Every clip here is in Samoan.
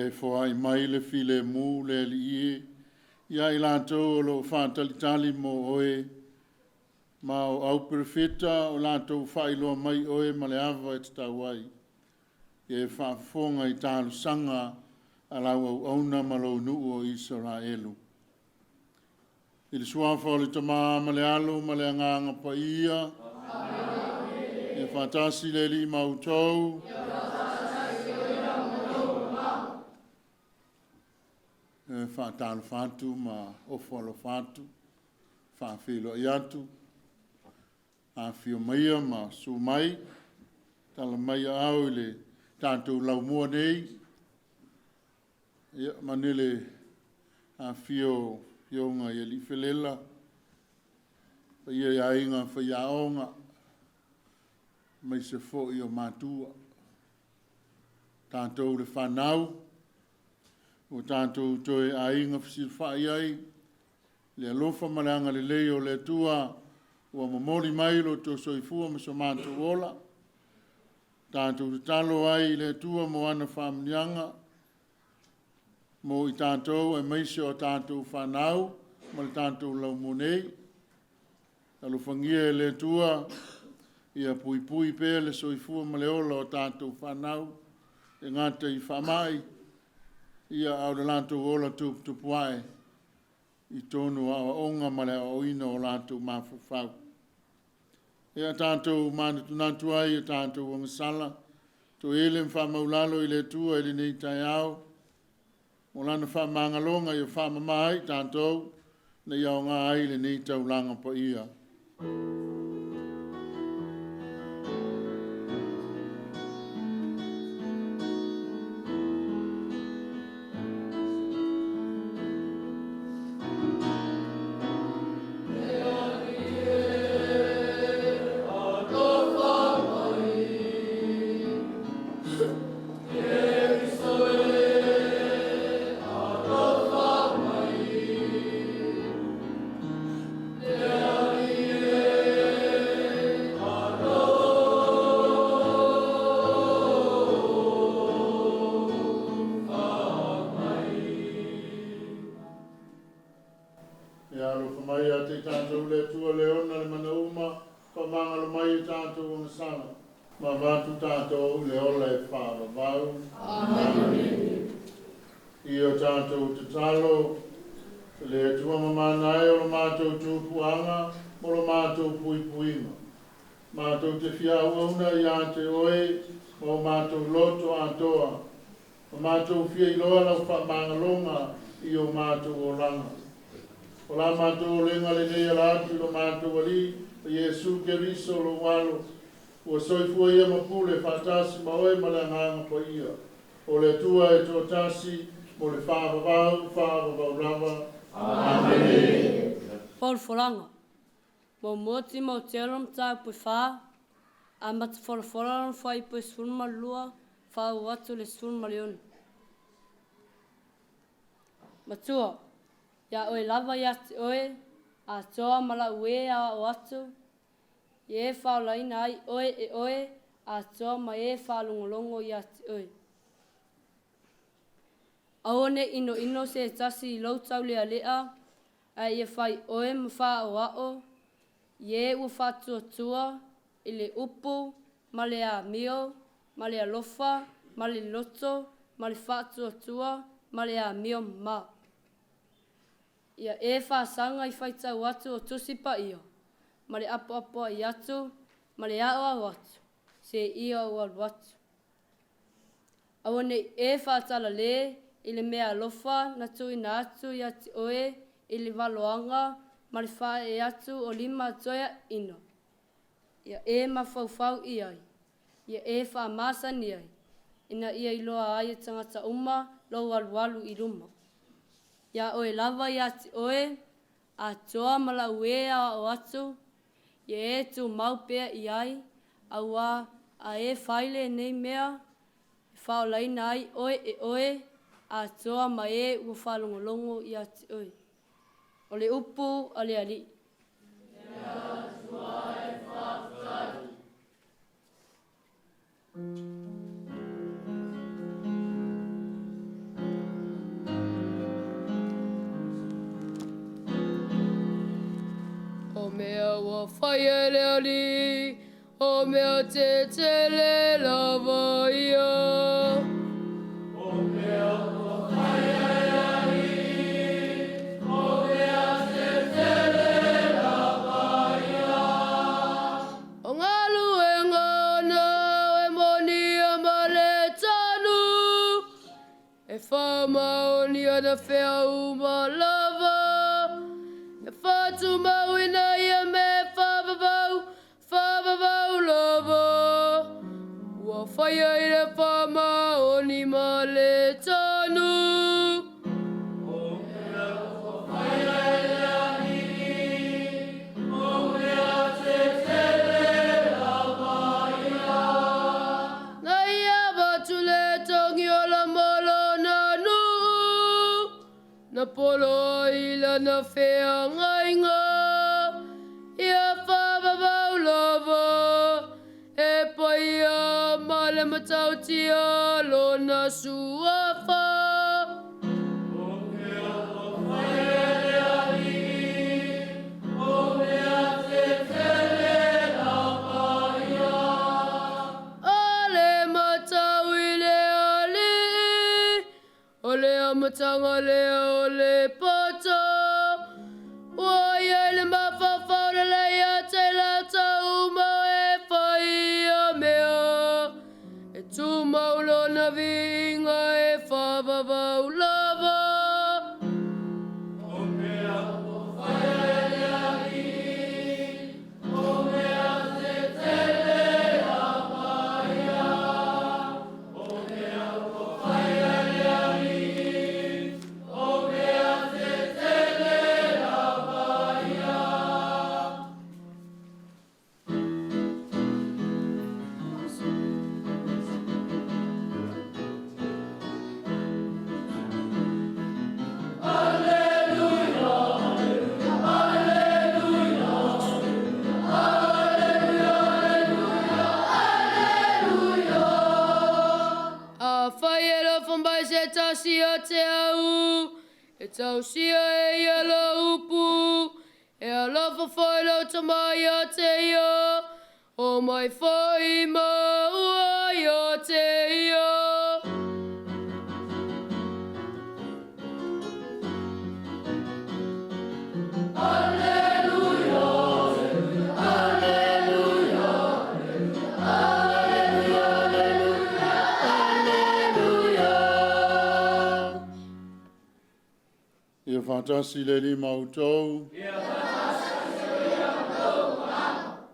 Ia e foai mai le filemu le Alii e ia i latou o lo o faatalitali mo oe, ma o au perofeta o latou faailoa mai oe ma le ava e tatau ai. Ia e faafofoga i talosaga a lau auauna ma lou nuu o Isaraelu. I le suafa o le Tama ma le Alo ma le Agaga Paia. Amen. Ia faatasi le Alii ma outou. Ia faatasi E faatalofa atu ma ofo alofa atu, faafeiloai atu, afio maia ma susu mai, tala mai aao i le tatou laumua nei. Ia, manele afio o afioga i Alii Felela, paia i aiga faiaoga, aemaise foi o matua. Tatou le fanau, ua tatou toe aiga fesilafai ai, le alofa ma le agalelei o le Atua ua momoli mai lo outou soifua ma so matou ola. Tatou tatalo ai i le Atua mo ana faamanuiaga mo i tatou aemaise o tatou fanau ma le tatou laumua nei. Alofagia e le Atua ia puipui pea le soifua ma le ola o tatou fanau, e gata i faamai, ia a o le latou ola tuputupuae i totonu o aoaoga ma le aoaoina o latou mafaufau. Ia tatou manatunatu ai i tatou agasala, toele ma faamaulalo i le Atua i lenei taeao, mo lana faamagaloga ia faamama ai tatou, ina ia aoga ai lenei taulaga paia. Ia alofa mai ia te i tatou le Atua le ona le mana uma, faamagalo mai i tatou agasala, ma avatu tatou i le ola e faavavau. Amene. I o tatou tatalo, le Atua mamana e o lo matou tupuaga mo lo matou puipuiga. Matou te fia auauna ia te oe ma o matou loto atoa, ma matou fia iloa lau faamagaloga i o matou olaga. O la matou olega lenei ala atu i lo matou Alii, o Iesu Keriso lou Alo, ua soifua ia ma pule faatasi ma oe ma le Agaga Paia, o le Atua e toatasi, mo le faavavau, faavavau lava. Amene. Folafolaga. Muamua Timoteo mataupu e 4, amata folafola lona fuaiupu e 12, faauu atu i le 16. Matua, iā oe lava ia te oe, atoa ma lau ē aoao atu, i e faaolaina ai oe e oe, atoa ma e faalogologo ia te oe. Aua ne i inoino se tasi i lou taulealea, ae ia fai oe ma faaoao i e ua faatuatua i le upu ma le amio ma le alofa ma le loto ma le faatuatua ma le amio ma. Ia e faasaga i faitau atu o Tusi Paia ma le apoapoai atu ma le aoao atu seia ou alu atu. Aua ne i e faatalale i le mea alofa na tuuina atu ia te oe i le valoaga ma le faaee atu o lima toeaiina. Ia e mafaufau i ai, ia e faamasani ai, ina ia iloa ai e tagata uma lou alualu i luma. Iā oe lava ia te oe, atoa ma lau ē aoao atu, ia e tumau pea i ai, auā a e fai lenei mea, e faaolaina ai oe e oe, atoa ma e ua faalogologo ia te oe. O le upu a le Alii. O mea ua faia e le Alii, o mea tetele lava ia. O mea ua faia e le Alii, o mea tetele lava ia. O galuega ona e monia ma le tonu, e faamaonia ana fea uma lava, e faatumauina ia mea faavavau, faavavau lava, ua faia i le faamaoni ma le tonu. O mea ua faia e le Alii, o mea tetele lava ia. Na ia avatu le togi ola mo lona nuu, na polo ai lana feagaiga, ia faavavau lava, e paia ma le matautia lona suafa. O mea ua faia e le Alii, o mea tetele lava ia. O le matau i le Alii, o le amataga lea o le poto, ua i ai le mafaufau lelei ia te i latou uma e fai ia mea, e tumau lona viiga e faavavau lava. O mea ua faia e le Alii, o mea tetele lava ia. O mea ua faia e le Alii, o mea tetele lava ia. Afai e alofa mai se tasi ia te au, e tausia e ia lou upu, e alofa foi lou Tama ia te ia, omai foi maua ia te ia. Ia faatasi le Alii ma outou.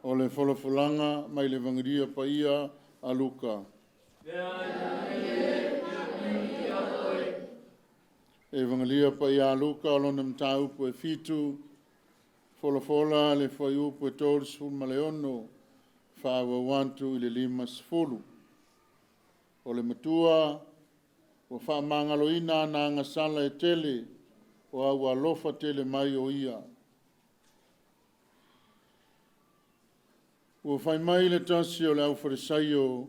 O le folafolaga mai le Evagelia Paia a Luka. Evagelia Paia a Luka o lona mataupu e 7, folafola le fuaiupu e 36, faaauau atu i le 50. O le matua ua faamagaloina ana agasala e tele, o a ua alofa tele mai o ia. Ua fai mai le tasi o le aufalesaio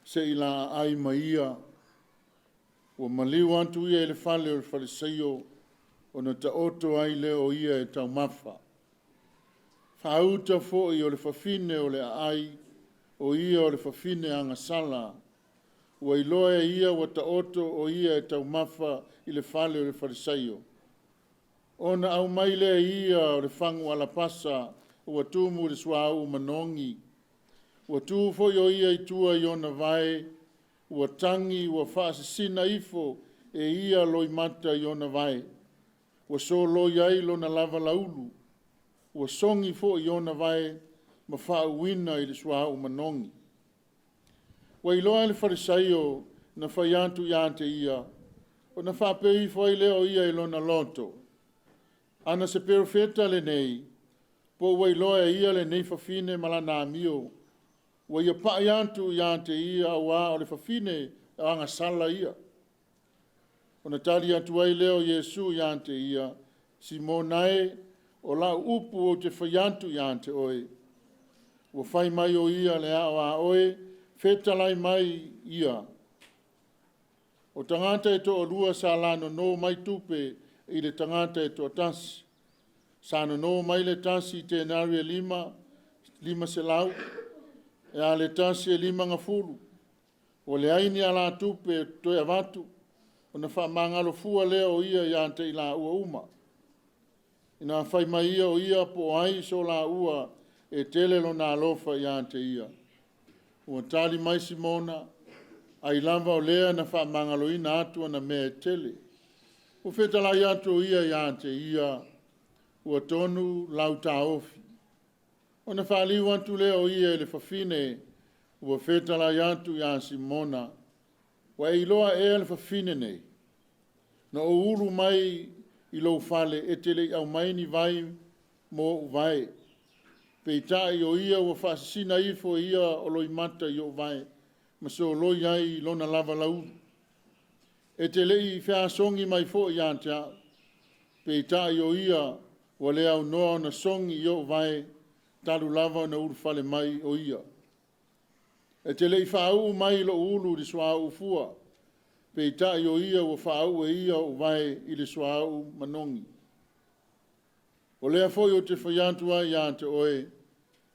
se i la aai ma ia. Ua maliu atu ia i le fale o le falesaio, ona taoto ai lea o ia e taumafa. Faauta foi o le fafine o le aai, o ia o le fafine agasala. Ua iloa e ia ua taoto o ia e taumafa i le fale o le falesaio. Ona aumai lea e ia o le fagu alapasa ua tumu i le suauu manogi. Ua tu foi o ia i tua i ona vae, ua tagi ua faasisina ifo e ia loimata i ona vae. Ua soloi ai lona lavalaulu, ua sogi foi i ona vae ma faauuina i le suauu manogi. Ua iloa e le falesaio na fai atu ia te ia, ona faapea ifo ai lea o ia i lona loto. Ana se perofeta lenei, po ua iloa e ia lenei fafine ma lana amio, ua ia pai atu ia te ia auā o le fafine agasala ia. Ona tali atu ai lea o Iesu ia te ia, Simona e, o lau upu ou te fai atu ia te oe. Ua fai mai o ia le ao a oe, fetalai mai ia. O tagata e toalua sa la nono mai tupe i le tagata e toatasi. Sa nono mai le tasi i tenari e lima, 500, a o le tasi e 50. Ua leai ni alatupe e toe avatu, ona faamagalo fua lea o ia ia te i laua uma. Ina fai mai ia o ia po o ai so laua e tele lona alofa ia te ia. Ua tali mai Simona, ai lava o lea na faamagaloina atu ana mea e tele. Ua fetalai atu o ia ia te ia, ua tonu lau taofi. Ona faaliu atu lea o ia i le fafine ua fetalai atu ia Simona, ua e iloa ea le fafine nei? Na ou ulu mai i lou fale e te le i aumai ni vai mo ou vae. Peitai o ia ua faasisina ifo e ia o loimata i ou vae, ma soloi ai i lona lava laulu. E te le i feasogi mai foi ia te au, peitai o ia ua le aunoa ona sogi i ou vae, talu lava ona ulufale mai o ia. E te le i faauu mai lou ulu i le suauu fua, peitai o ia ua faauu e ia ou vae i le suauu manogi. O lea foi ou te fai atu ai ia te oe,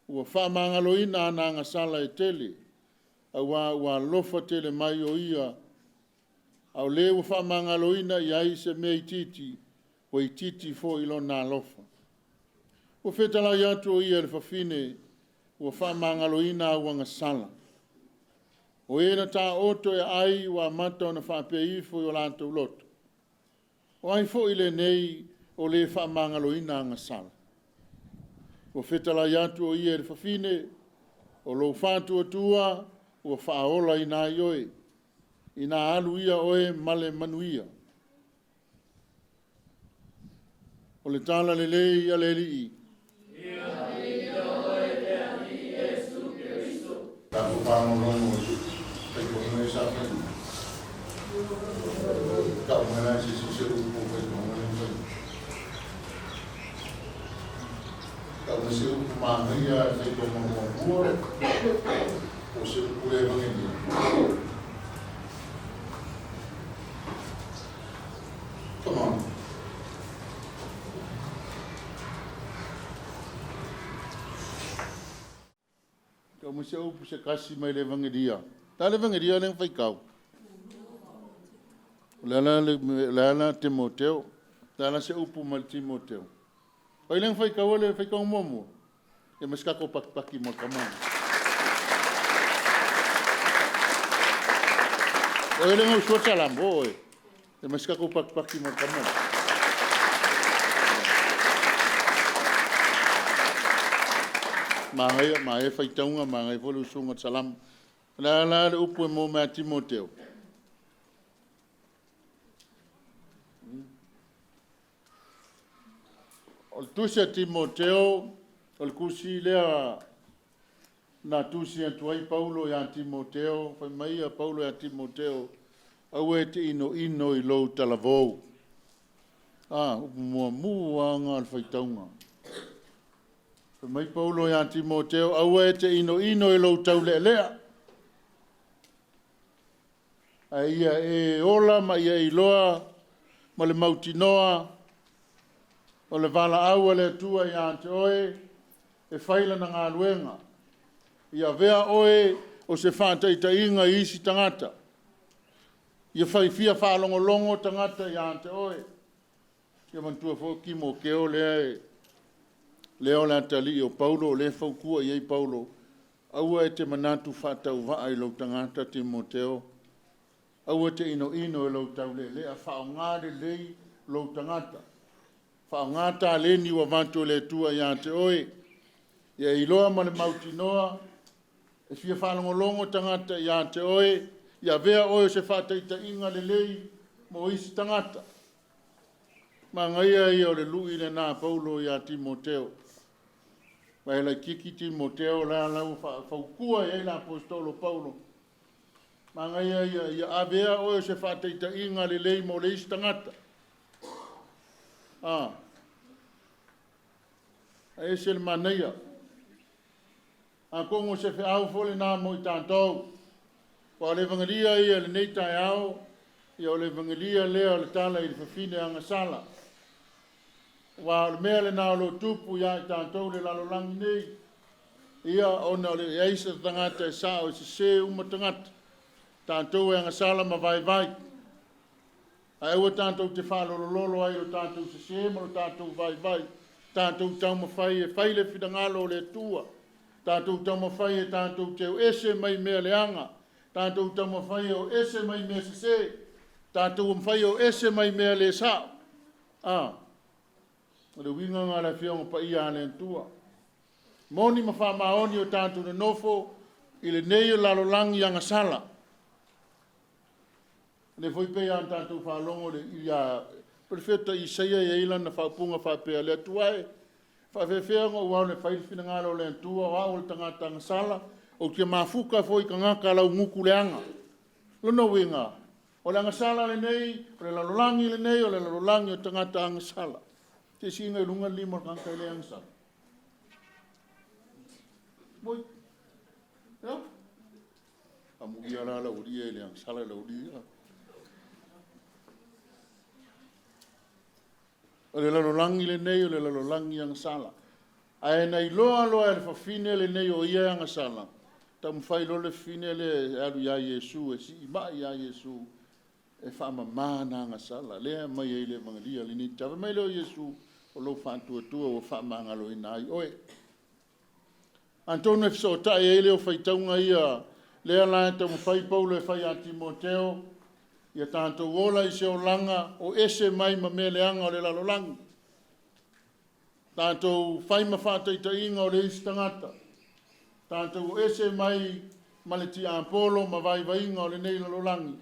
ua faamagaloina ana agasala e tele, auā ua alofa tele mai o ia, a o le ua faamagaloina i ai se mea itiiti, ua itiiti foi lona alofa. Ua fetalai atu o ia i le fafine, ua faamagaloina au agasala. O e na taoto e aai ua amata ona faapea ifo i o latou loto, o ai foi lenei o le faamagaloina agasala? Ua fetalai atu o ia i le fafine, o lou faatuatua ua faaolaina ai oe, ina alu ia oe ma le manuia. O le tala lelei a le Alii. Tatou pagologo i faitauga ia sa fai. Tau mai la se isi o se upu o faitauga lea na fai. Tau mai se upu manaia i le faitauga muamua po o se upu le evagelia. Come on. Tau mai se upu se kasi mai le evagelia. Ta le evagelia lea na faitau. O le ala le ala Timoteo. Le ala se upu mai le Timoteo. O ai lea na faitau le faitauga muamua? Ia ma se tatou patipati mo le tama. O ai lea na usua le Salamo oe. Ia ma se tatou patipati mo le tama. Manaia, manaia faitauga, manaia foi le usuga o le Salamo. O le a la le upu e maua mai ia Timoteo? O le tusi a Timoteo, o le tusi lea na tusi atu ai Paulo ia Timoteo, fai mai ia Paulo ia Timoteo, aua e te inoino i lou talavou. Ah, upu muamua lava o le faitauga. Fai mai Paulo ia Timoteo, aua e te inoino i lou taulealea. Ae ia e ola ma ia iloa ma le mautinoa o le valaau a le Atua ia te oe e fai lana galuega. Ia avea oe o se faataitaiga i isi tagata. Ia fai fia faalogologo tagata ia te oe. Ia manatua foi Timoteo lea lea o le atalii o Paulo, o lea e fautua i ai Paulo, aua e te manatu faatauvaa i lou tagata Timoteo, aua e te inoino i lou taulealea, faaaoga lelei lou tagata. Faaaoga taleni ua avatu e le Atua ia te oe. Ia iloa ma le mautinoa, e fia faalogologo tagata ia te oe, ia avea oe o se faataitaiga lelei mo isi tagata. Manaia ia o le lui lena a Paulo ia Timoteo. Ma e laititi Timoteo la la ua fautua i ai le aposetolo Paulo. Manaia ia, ia avea oe o se faataitaiga lelei mo le isi tagata. Ah. A ese le manaia. Atonu o se feau foi lena mo i tatou. Aua o le Evagelia ia i lenei taeao, ia o le Evagelia lea o le tala i le fafine agasala. Aua o le mea lena o lo o tupu ia i tatou i le lalolagi nei, ia ona o le leai se tagata e sao e sese uma tagata, tatou e agasala ma vaivai. Ae aua tatou te faalolololo ai i lo tatou sese ma lo tatou vaivai, tatou taumafai e fai le finagalo o le Atua, tatou taumafai e tatou te o ese mai mea leaga, tatou taumafai e o ese mai mea sese, tatou mafai e o ese mai mea le sao. A, o le uiga lena o le Afioga Paia a le Atua. Moni ma faamaoni o tatou nonofo i lenei lalolagi agasala. O lea foi pei ona tatou faalogo ia Perofeta Isaia e i ai lana faaupuga faapea, Le Atua e, faapefea ona ou alu e fai le finagalo o le Atua, o au o le tagata agasala, ou te mafuta foi i tagata laugutu leaga. O lona uiga, o le agasala lenei, o le lalolagi lenei, o le lalolagi o tagata agasala. Se siiga i luga le lima o le tagata e le agasala. Moi. Ia. Amuia la lau alii e le agasala lau alii. O le lalolagi lenei, o le lalolagi agasala. Ae na iloa loa e le fafine lenei o ia e agasala, taumafai loa le fafine lea e alu ia Iesu, e siimai ia Iesu, e faamama ana agasala. Lea e aumai ai i le Evagelia i lenei taeao. Fai mai lea o Iesu, o lou faatuatua ua faamagaloina ai oe. Atonu e fesootai ai lea o faitauga ia, lea la e taumafai Paulo e fai ia Timoteo, ia tatou ola i se olaga o ese mai ma mea leaga o le lalolagi. Tatou fai ma faataitaiga o le isi tagata. Tatou o ese mai ma le tiapolo ma vaivaiga o lenei lalolagi,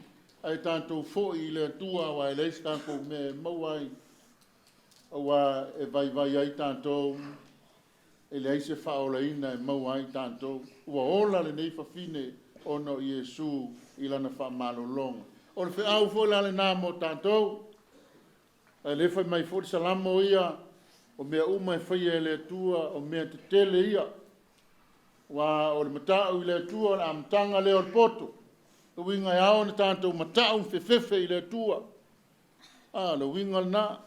ae tatou foi i le Atua aua e leai se tatou mea e maua ai, aua e vaivai ai tatou, e leai se faaolaina e maua ai tatou. Ua ola lenei fafine ona o Iesu i lana faamalologa. O le feau foi la lena mo tatou. Ae le fai mai foi le Salamo ia, o mea uma e faia e le Atua, o mea tetele ia. Aua o le matau i le Atua o le amataga lea o le poto. O le uiga e ao ona tatou matau ma fefefe i le Atua. A, o le uiga lena.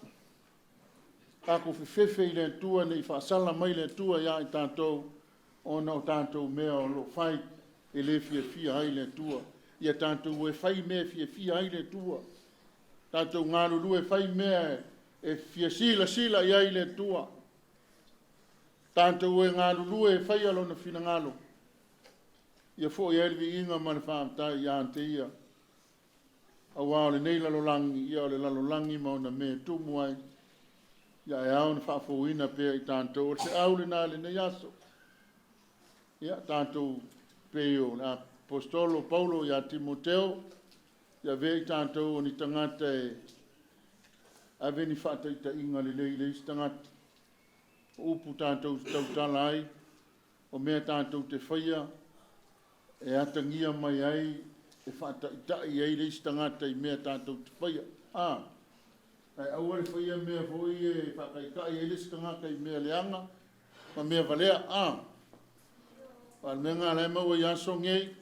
Tatou fefefe i le Atua ne i faasala mai le Atua ia i tatou ona o tatou mea o lo o fai e le fiafia ai le Atua. Ia tatou e fai mea e fiafia ai le Atua. Tatou galulue e fai mea e fia silasila i ai le Atua. Tatou e galulue e faia Lona finagalo. Ia foi ai le viiga ma le faafetai ia te Ia. Aua o lenei lalolagi, ia o le lalolagi ma ona mea e tumu ai, ia e ao ona faafouina pea i tatou. O le feau lena i lenei aso. Ia, tatou pei o le Aposetolo Paulo ia Timoteo, ia avea i tatou o ni tagata e ave ni faataitaiga lelei i le isi tagata. O upu tatou te tautala ai, o mea tatou te faia, e atagia mai ai, e faataitai ai le isi tagata i mea tatou te faia. A, ae aua le faia mea foi e faataitai ai le isi tagata i mea leaga ma mea valea. A, o le mea lena la e maua i aso nei,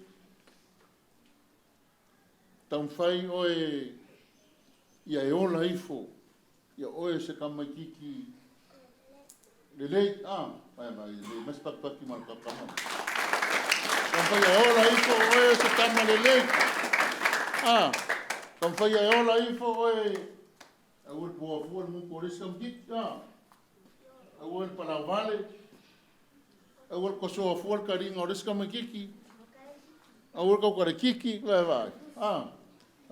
taumafai oe ia e ola ifo, ia oe se tamaititi lelei, a, vai vai, lelei, mas patipati ma le tama. Taumafai e ola ifo oe se tama lelei, a, taumafai e ola ifo oe, aua le poafua le muku o le isi tamaititi, a, aua le palauvale, aua le kosoa fua le taliga o le isi tamaititi, aua le tautalekiki, vai vai, a,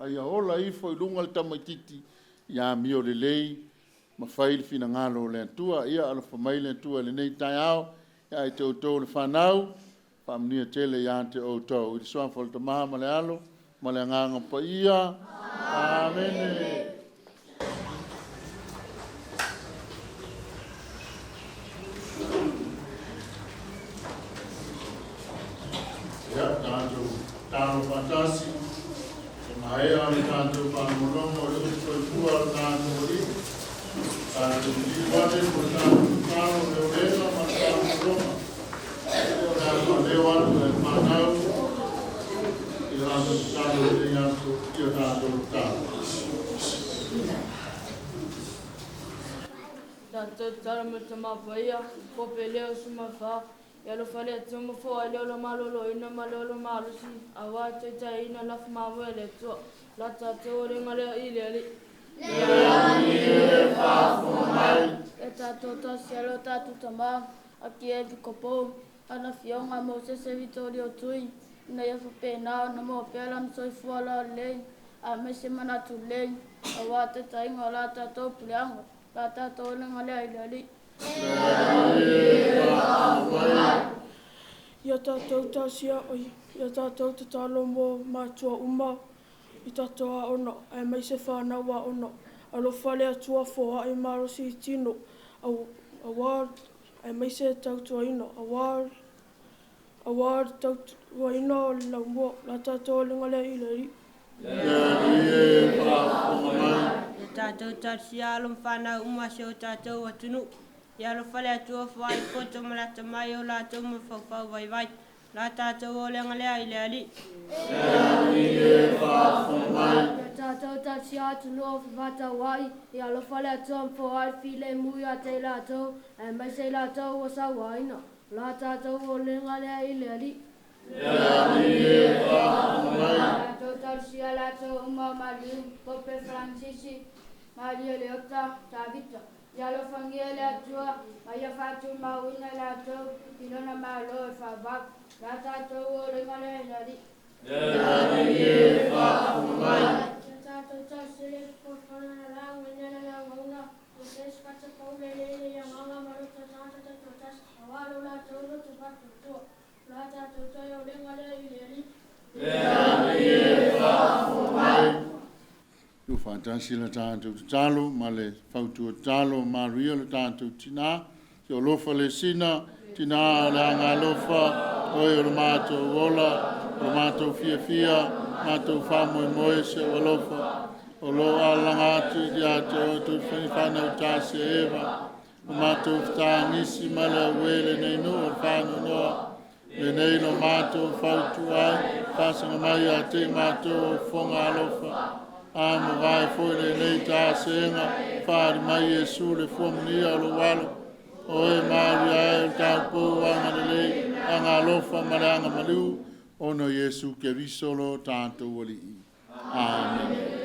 a ia ola ifo i luga le tamaititi, ia amio lelei, ma fai le finagalo o le Atua. Ia alofa mai le Atua i lenei taeao, ia te outou le fanau, faamanuia tele ia te outou. I le suafa o le Tama ma le Alo, ma le Agaga Paia. Amene. Ia, tatou tatalo faatasi, e maea le tatou faalogologo o le upu soifua o le tatou Alii. Tatou liliu ane mo le tatou tatalo, le olega ma le faalogologo. O le a faaleo atu e le fanau i le latou tatalo i lenei aso, ia tatou tatalo. Tatou tatalo mo le Tama Paia, Pope Leo 14, Ia alofa le Atua ma foai le ola maloloina ma le ola malosi, auā le taitaiina lafo mamoe a le Atua. La tatou olega lea i le Alii. Ia tatou tasi alo tatou Tama, Akiepikopo, lana Afioga Mosese Vitolio Tui, ina ia faapena ona maua pea lana soifua laulelei aemaise manatu lelei, auā le taitaiga o la tatou puleaga. La tatou olega lea i le Alii. Ia tatou tausia, ia tatou tatalo mo matua uma i tatou aoga, aemaise whānau aoga. Alofa le Atua foai malosi i tino, auā aemaise tautuaina, auā le tautuaina o le laumua. La tatou olega lea i le Alii. Le Alii e faafofoga mai. Ia tatou talosia alo ma fanau uma o si o tatou atunuu. Ia alofa le Atua foai poto ma le atamai o latou mafaufau vaivai. La tatou olega lea i le Alii. Le Alii e faafofoga mai. Ia tatou talosia atunuu o fefatauai, ia alofa le Atua ma foai le filemu ia te i latou, aemaise i latou ua sauaina. La tatou olega lea i le Alii. Le Alii e faafofoga mai. Tatou talosia latou uma o maliu, Pope Fransisi, Maria Leota, Tavita. Ia alofagia le Atua, ma ia faatumauina latou i lona Malo e faavavau. La tatou olega lea i le Alii. Le Alii e faafofoga mai. Ia tatou talosia le fofoga lauina le laugauna, Mosese Fatapaule le le agaga ma lo tagata taitoatasi, auā lo latou loto faatuatua. La tatou toe olega lea i le Alii. Le Alii e faafofoga mai. Ua faatasi le tatou tatalo ma le fautua tatalo maluia le tatou tina. Se alofa le sina, tina le agalofa, oe o le matou ola, o le matou fiafia, matou faamoemoe se o alofa. O lo alaga atu ia te oe tui whanau tasi eva. O matou fetagisi ma le auē lenei nuu o le faanoanoa. Lenei lo matou fautua ai, faasaga mai ia te i matou o fofoga alofa. A mavae foi lenei tasega, faali mai Iesu le fuamunia o lou alo. O e maui ai o le taupou agalelei, agalofa ma le agamalu, ona Iesu Keriso lo tatou Alii. Amen.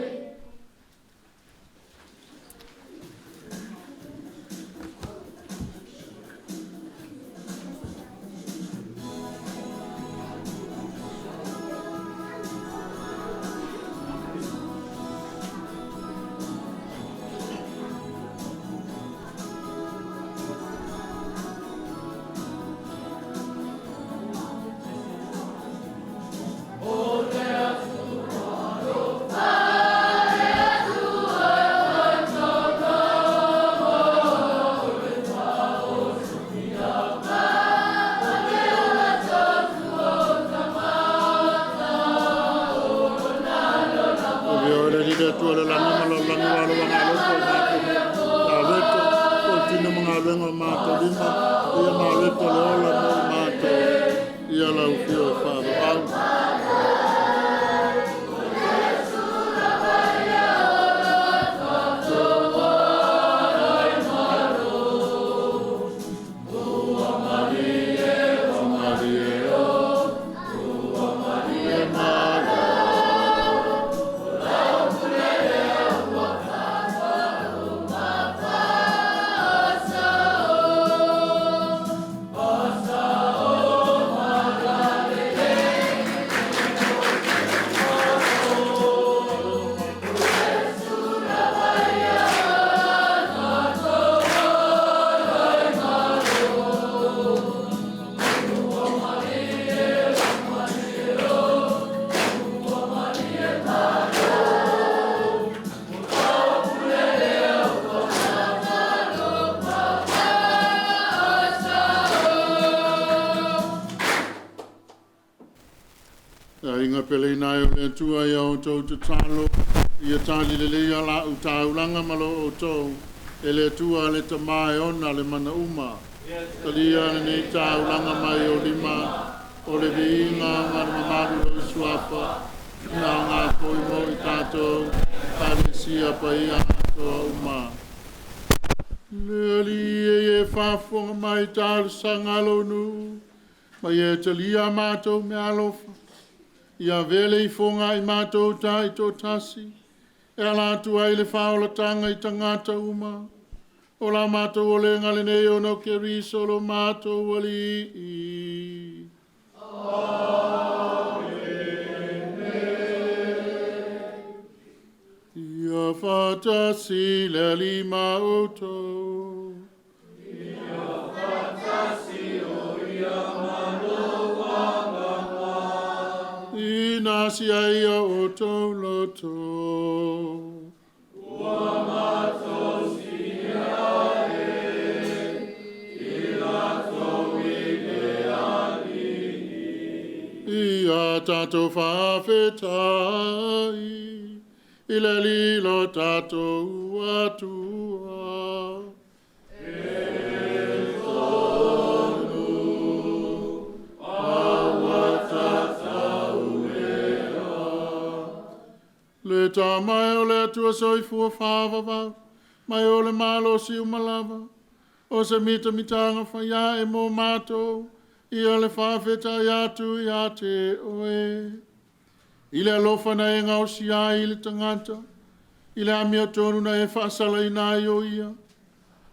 O le le Atua le lagi ma lo lagi wa lo wanga alofa o mātou tāweto, o tino mga aluega o mātou lima, ia māweto le ola mo i mātou, ia lau fio e whaavavau. Marie o, e malo. Ia inga pele ina e o le Atua ia o tou tatalo, ia tali lelei ia la utaulaga ma lo outou, e le Atua le Tama e ona le mana uma. Talia lenei taulaga mai o lima, o le viiga ma le mamalu o le suafa, na o ngā poi mo i tātou, Ekalesia paia atoa uma. Le Alii e ie faafofoga mai i talosaga a lou nuu, ma ie talia a matou meaalofa. Ia avea le ifoga a i matou taitoatasi, e ala atu ai le faaolataga i tagata uma. O la matou olega lenei ona o Keriso lo matou Alii. Ia faatasi le Alii ma outou. Ina sia ia outou loto. Ia tatou faafetai i le Alii lo tatou Atua. Le Tama e o le Atua soifua faavavau, mai o le malosi uma lava, o se mitamitaga faiae mo matou, ia le faafetai atu ia te oe. I le alofa na e gaosia ai i le tagata, i le amiotonu na e faasalaina ai o ia,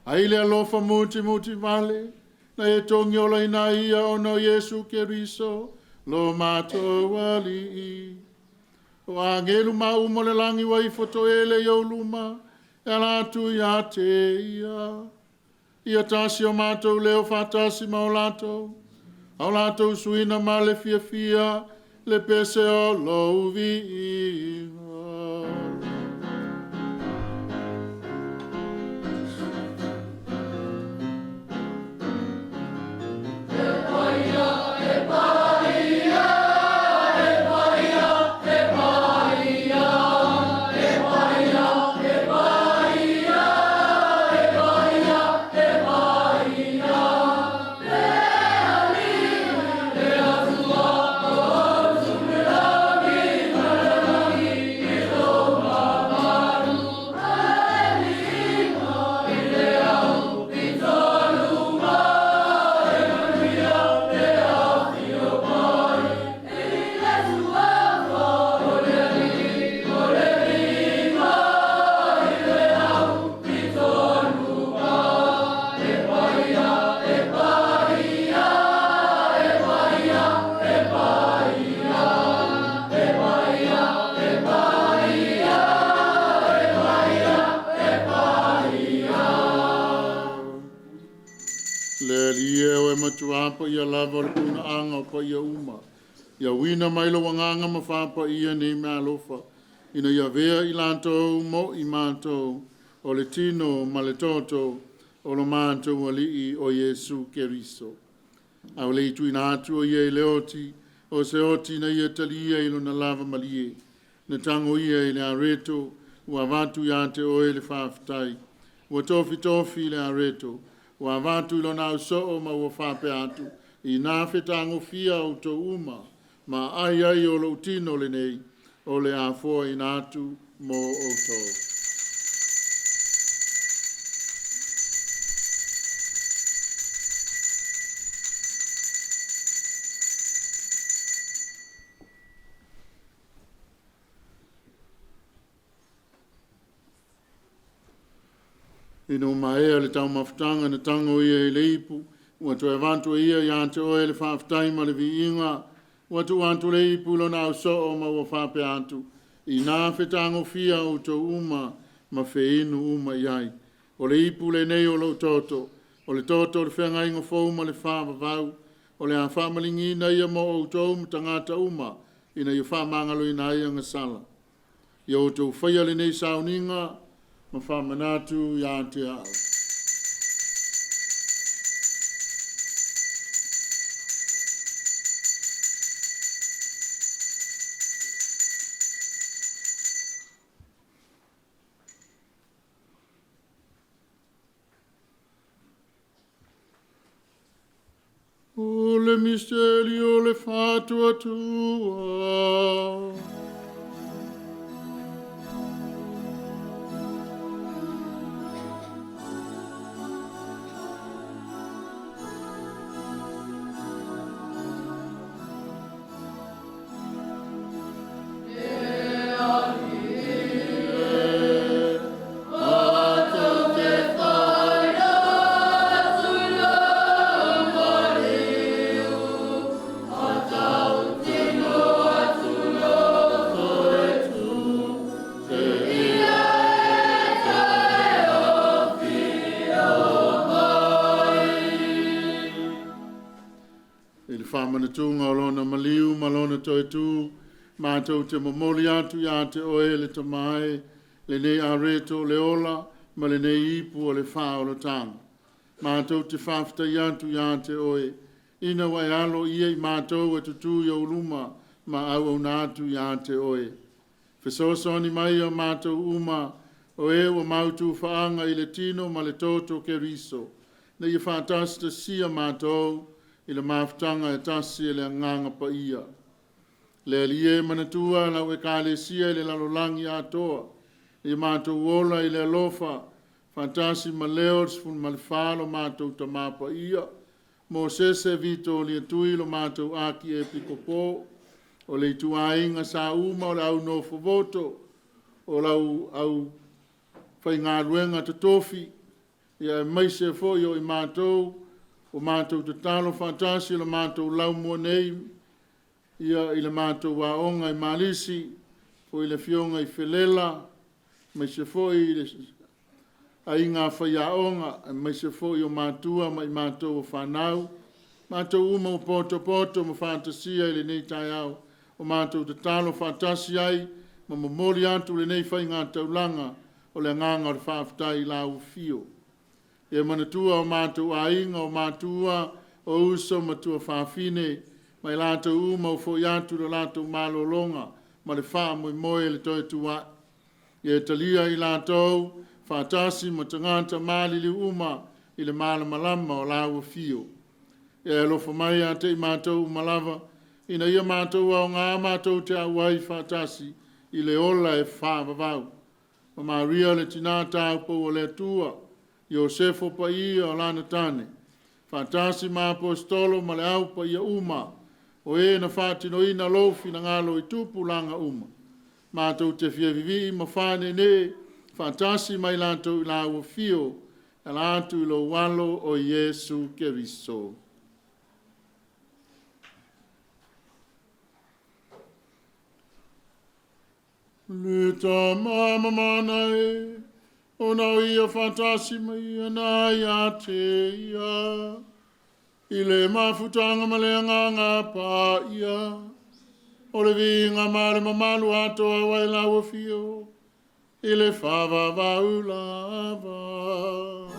ai le alofa mutimuti vale, na e togiolaina ai ia ona o Iesu Keriso, lo matou Alii. O agelu ma uma o le lagi ua ifo toele i ou luma, e ala atu ia te ia. Ia tasi o matou leo faatasi ma o latou, a o latou suina ma le fiafia, le pese o lou viiga. Le Alii e o e matua paia lava o le punaaga o paia uma. Ia uina mai lou agaga ma faapaia nei meaalofa, ina ia avea i latou mo i matou, o le tino ma le toto o lo matou Alii o Iesu Keriso. A o le i tuuina atu o ia i le oti, o se oti na ia talia i lona lava malie, na tago ia i le areto, ua avatu ia te oe le faafetai. Ua tofitofi le areto, ua avatu i lona ausoo ma ua faapea atu, ina fetagofia outou uma, ma ai ai o lou tino lenei, o le a foaina atu mo outou. Ina ua maea le taumafataga na tago ia i le ipu, ua toe avatu e ia ia te oe le faafetai ma le viiga, ua tuu atu le ipu i lona ausoo ma ua faapea atu, ina fetagofia outou uma ma feinu uma i ai. O le ipu lenei o lou toto, o le toto o le feagaiga fou ma le faavavau, o le a faamaligiina ia mo outou ma tagata uma, ina ia faamagaloina ai agasala. Ia outou faia lenei sauniga ma faamanatu ia te au. O le misteri o le faatuatua. I le faamanatuga o Lona maliu ma Lona toetū, matou te momoli atu ia te Oe le Tama e, lenei areto o le ola ma lenei ipu o le faaolataga. Matou te faafetai atu ia te Oe, ina ua e alo ia i matou e tutū i ou luma ma auauna atu ia te Oe. Fesoasoani mai o matou uma, o e ua mautu faaga i le tino ma le toto Keriso, na ia faatasi matou i le mafutaga e tasi e le agaga paia. Le Alii e manatua lau ekalesia i le lalolagi atoa, ia matou ola i le alofa, faatasi ma leo le 14 lo matou tama paia, Mosese Vito Tui lo matou Aki Epikopo, o le ituaiga sa uma o le au nofo voto, o lau au faigaluega totofi, ia aemaise foi o i matou, o matou tatalo faatasi le matou laumua nei, ia i le matou aoga i Malisi, foi le afioga i Felela, aemaise foi i le aiga faiaoga, aemaise foi o matua ma i matou o fanau, matou uma o potopoto ma faatasia i lenei taeao, o matou tatalo faatasi ai, ma momoli atu lenei faigataulaga o le agaga o le faafetai i lau afio. E manatua o matou aiga, o matua, o uso ma tuafafine, mai latou uma o foi atu le latou malologa ma le faamoemoe le toe tuai. Ia talia i latou faatasi ma tagata maliliu uma i le malamalama o lau afio. E alofa mai ia te i matou uma lava, ina ia matou aoga matou te auai faatasi i le ola e whaavavau. Ma Maria le tina taupou o le Atua, Iosefo paia o lana tane, faatasi ma aposetolo ma le au paia uma, o e na faatinoina lou finagalo i tupulaga uma. Matou te fia vivii ma faanenee, faatasi mai latou i lau afio, e ala atu i lou alo o Iesu Keriso. Le tama mamana e, ona o ia faatasi mai ana ia te ia, i le mafutaga ma le agaga paia, o le viiga ma le mamalu atoa ai lau afio, i le faavavau lava.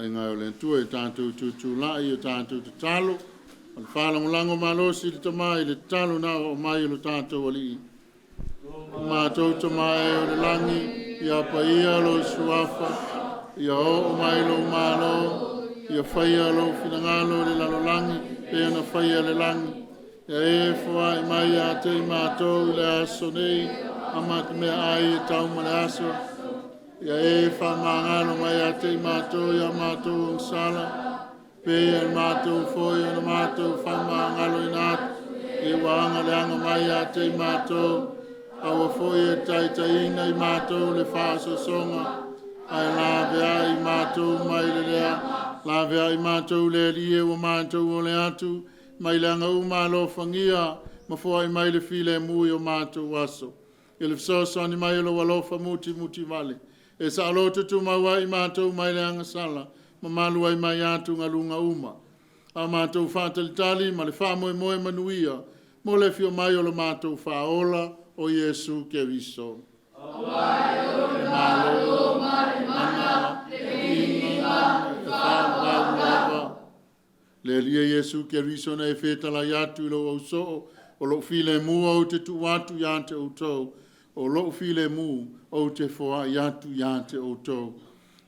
Ai ngai o le Atua e tātou tutulai e tātou tatalo, o le whālangolango malosi le tama i le tatalo na o mai o le tātou alii. O mātou tama e o le langi, ia paia lo suafa, ia o mai lo malo, ia whaia lo finangalo le lalolagi, pe na whaia le langi. Ia e foai mai a te i mātou i le aso nei, a matu mea ai e tau ma le aso. Ia e whamangalo mai a te i mātou ia mātou ang sala, pe e mātou foi o na mātou whamangalo ina atu. E wanga le anga mai a te i mātou, aua foi e taitaina i mātou le whaasosonga, ai la vea i mātou mai le lea, la vea i mātou le lie o mātou o le atu, mai le anga uma alofangia, ma foai mai le file mui o mātou aso. I le fesoasoani mai o lou alofa muti muti vale. E sa alo tutu mau ai mātou mai le agasala, ma malu ai mai atu ngaluga uma. A mātou whaatalitali ma le whaamoemoe manuia, mo le fio mai o le mātou whaola o Iesu Keriso. Malo, mana, le inga, le whaavau lava. Le lia Iesu Keriso na e whetala atu i lou au soo, o lou file mua o te tu atu ia te outou, o lou file mu o te foa i atu ia te outou.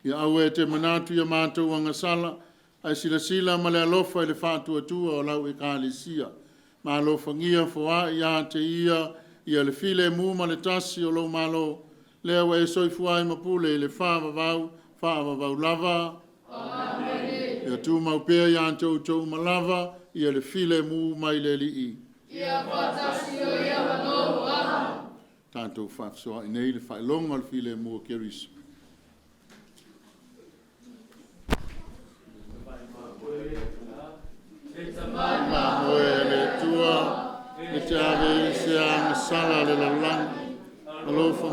Ia aue te manatu ia mātou agasala, ai silasila ma le alofa i le faatuatua o lau ekalesia. Ma alofagia foai ia te ia, ia le file mu ma le tasi o lou malo, lea ua e soifua ai ma pule i le whaavavau, whaavavau lava. Amen. Ia tūmau pea ia te outou malava, ia le file mu mai le alii. Ia faatasi o ia ma lou aga. Tātou whaafesoa'i nei le faailoga o le filemu o Keriso.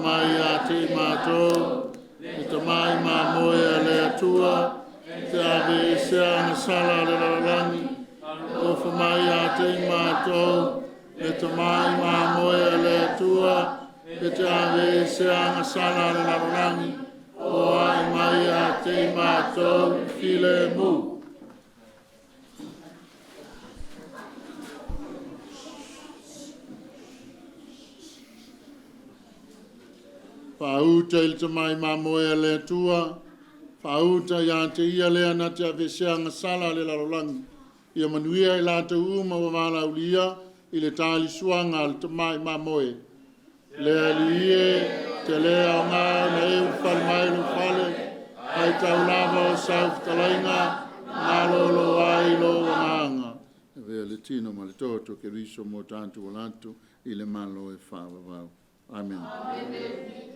mai ia te i mātou, le tamai mamoe a le Atua, te ave i se agasala a le lalolagi. Alofa mai ia te i mātou, le tamai mamoe a le Atua, e te ave i se agasala a le lalolagi. Foai mai ia te i mātou, filemu. Faauta i le tamai mamoe a le Atua, faauta ia te ia lea na te aveesea agasala a le lalolagi, ia manuia i latou uma ua valaaulia i le talisuaga a le tamai mamoe. Le Alii e, e te le aoga ona e ulufale mai i lou fale, ae tau lava o sau fetalaiga malolo ai lou agaga. Avea le tino ma le toto o Keriso mo tatou ola atu i le Malo e faavavau. Amene.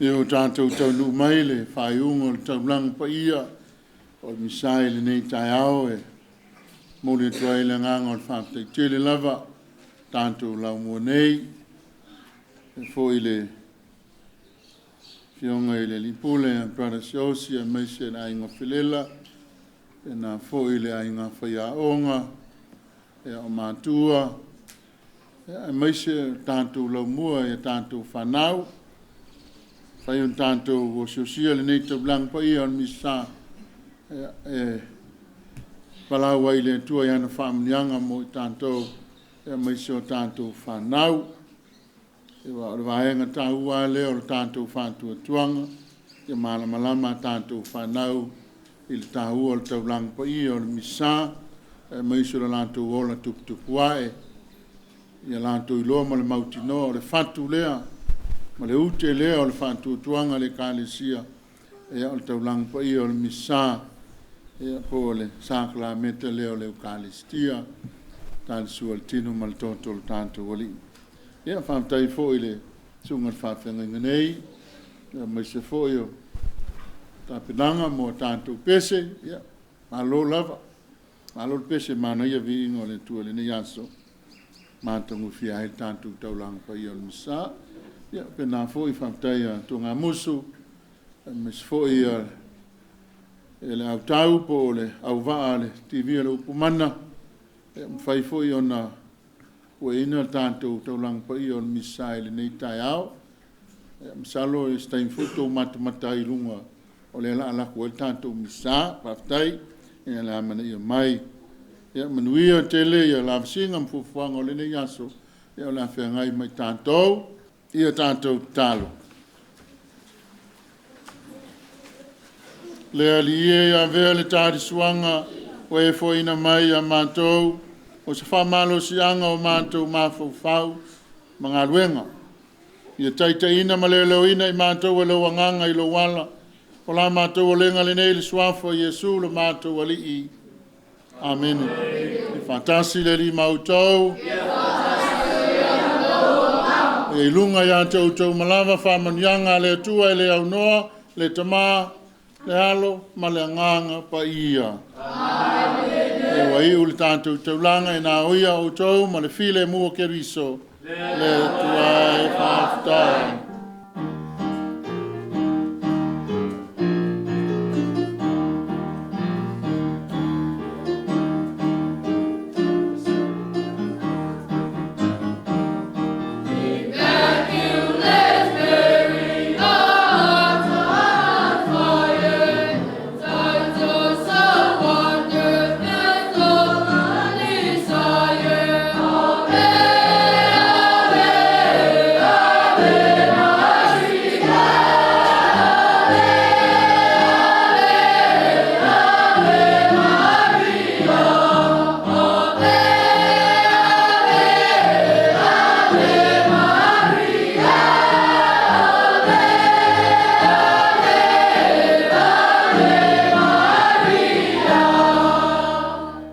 E o tātou taunuu mai le faaiuga o le taulaga paia o le Misa i lenei taeao e momoli atu ai le agaga o le faafetai tele lava tatou laumua nei, e foi le Afioga i le Alii Pule Brother Siaosi aemaise le Aiga Felela, faapena foi le Aiga Faiaoga, o matua, aemaise o tatou laumua i a tatou fanau, fai o tatou osiosia lenei taulaga paia o le Misa, e valaau ai i le Atua i ana faamanuiaga mo i tatou, aemaise o tatou fanau. Aua o le vaega taua lava lea o le tatou faatuatuaga, ia malamalama a tatou fanau i le taua o le taulaga paia o le Misa, aemaise o le latou ola tuputupu ae, ia latou iloa ma le mautinoa o le fatu lea ma le ute lea o le faatuatuaga o le Ekalesia, o le taulaga paia o le Misa, po o le sakalameta lea o le Ekalesia, talisua le tino ma le toto o le tatou Alii. Ia faafetai foi i le susuga i le faafeagaiga nei, aemaise foi o tapenaga mo a tatou pese, ia, malo lava. Malo le pese, manaia viiga o le Atua i lenei aso, matagofie ai le tatou taulaga paia o le Misa. Ia faapena foi faafetai ia Togamusu, aemaise foi le autau po o le auvaa a le TV a le Upumana, ua mafai foi ona pueina le tatou taulaga paia o le Misa i lenei taeao. Ia masalo o se taimi foi tou matamata ai i luga o lea o le a lafo ai le tatou Misa. Faafetai le amanaia mai. Ia manuia tele lavasiga ma fuafuaga o lenei aso, o le a feagai ma i tatou. Ia tatou tatalo. Le Alii e, ia avea le talisuaga ua e foaiina mai ia matou, o se faamalosiaga o matou mafaufau ma galuega. Ia taitaiina ma leoleoina i matou e lou Agaga i lou ala. O la matou olega lenei i le Suafa o Iesu lo matou Alii. Amene. Ia faatasi le Alii ma outou. Ia i luga ia te outou ma lava faamanuiaga a le Atua e le aunoa, le Tama, le Alo ma le Agaga Paia. Amene. Ua iu le tatou taulaga e na oia outou ma le filemu o Keriso. Le Atua e faafetai.